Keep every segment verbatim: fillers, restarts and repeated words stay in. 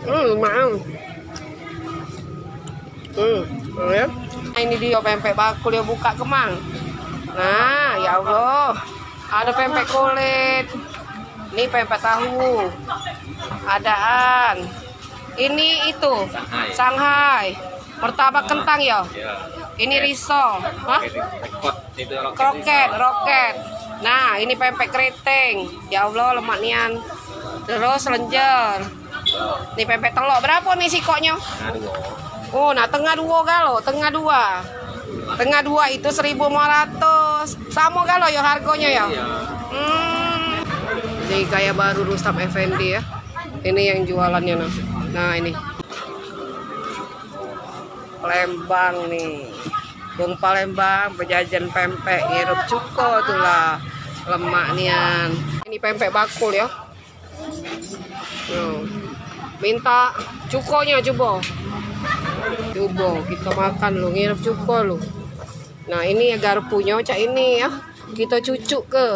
Hmm, maang. Hmm, ya. Ini dia pempek bakul dia buka kemang. Nah, ya Allah. Ada pempek kulit. Ini pempek tahu. Adaan. Ini itu. Shanghai. Shanghai. Martabak kentang ya. Ya. Ini risol. Hah? Roket, itu roket. Roket, risol. Roket. Nah, ini pempek keriting. Ya Allah, lemak nian. Terus lenjer. Ni pempek telok. Berapa ni sikoknya? Nah, dua. Oh, nah, tengah dua galo, tengah dua. Tengah dua itu seribu lima ratus. Sama galo ya harganya ya? Iya. Hmm. Ini gaya baru Rustam Effendi ya. Ini yang jualannya nah. Nah, ini. Palembang nih. Wong Palembang bejajan pempek ngirup cuko tulah. Lemak nian. Ini pempek bakul ya. Tuh. Minta cukonyo cubo. Cubo, kita makan lu, ngirup cuko lu. Nah, ini ya garpunyo cak ini ya. Kita cucuk ke.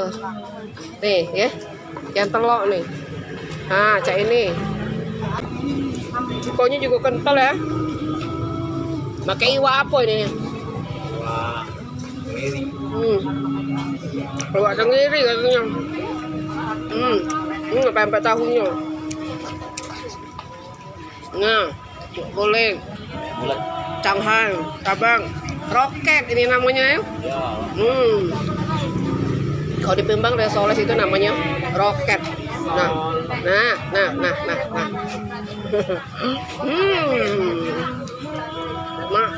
Nih, ya. Yang telok nih. Nah, cak ini. Cukonyo juga kental ya. Pakai iwak apa ini? Wah. Hmm. Iwak tenggiri katanya. Hmm. Hmm, pempek tahunyo. Nah, boleh. Bulat. Shanghai, Sabang. Roket ini namanya ya. Ya. Hmm. Kalau di Palembang Risoles itu namanya roket. Nah, nah, nah, nah, nah, nah. Hmm. Mak.